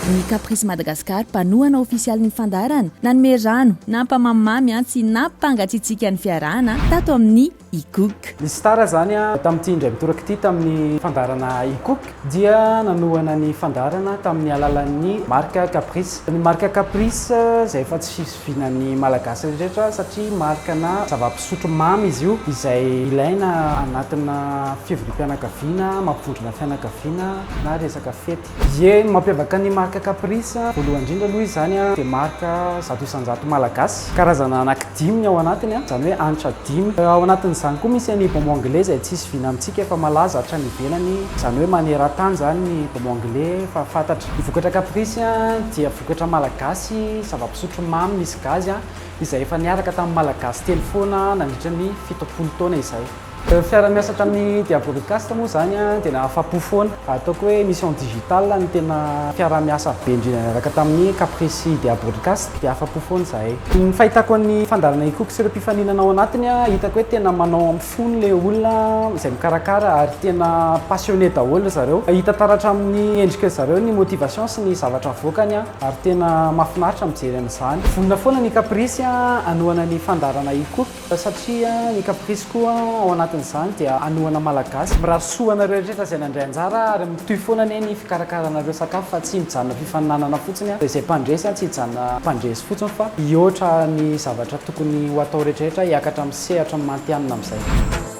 Ny Caprice Madagascar, mpanohana ofisialin'ny fandaharana, nanome rano nampamamimamy antsy nampangatsiatsiaka ny fiarahana tato amin'ny iCook. Ny Star izany tamin'ity indray mitoraka ity tamin'ny fandaharana iCook dia nanohana ny fandaharana tamin'ny alalan'ny marika Caprice. Ny marika Caprice izay efa tsy fizovian'ny Malagasy rehetra satria marika-na zava-pisotro mamy izy io izay ilaina anatina fivoriam-pianakaviana, mampivondrona fianakaviana na resaka fety. Ie, ny mampiavaka ny marika Caprice, voalohany indrindra aloha izy izany dia marika 100% malagasy, karazana anankidimy ny ao anatiny, izany hoe hanitra dimy. Ao anatin'izany koa misy an'i bonbon anglais izay tsisy vina amintsika efa malaza hatrany ivelany, izany hoe maneran-tany izany ny bonbon anglais efa fantatra. Ny vokatra Caprice dia vokatra malagasy, zava-pisotro mamy misy gazy izay efa niaraka tamin'ny Malagasy telo foana nandritra ny 70 taona izay. Fiaraha-miasa tamin'ny Dia Broadcast moa izany dia nahafapo foana. Ataoko hoe Mission Digital no tena fiaraha-miasa be indrindra niaraka tamin'ny Caprice sy Dia Broadcast dia afa-po foana izahay. Ny fahitako an'ny fandaharana iCook sy ireo mpifaninana ao anatiny, hitako hoe tena manao amin'ny fony ilay olona izay mikarakara ary tena passionné daholo ry zareo. Hita taratra amin'ny endriky ry zareo ny motivation sy ny zavatra avoakany ary tena mahafinaritra mijery an'izany. Vonona foana ny Caprice hanohana ny fandaharana iCook. Satria ny Caprice koa ao anatin'izany dia hanohana Malagasy. Mirary soa anareo rehetra izay nandray anjara ary mitohy foana anie ny fikarakaranareo sakafo fa tsy mijanona fifaninanana fotsiny dia izay mpandresy tsy hijanona mpandresy fotsiny fa hihoatra ny zavatra tokony ho atao rehetrarehetra hiakatra amin'ny sehatra matihanina amin'izay.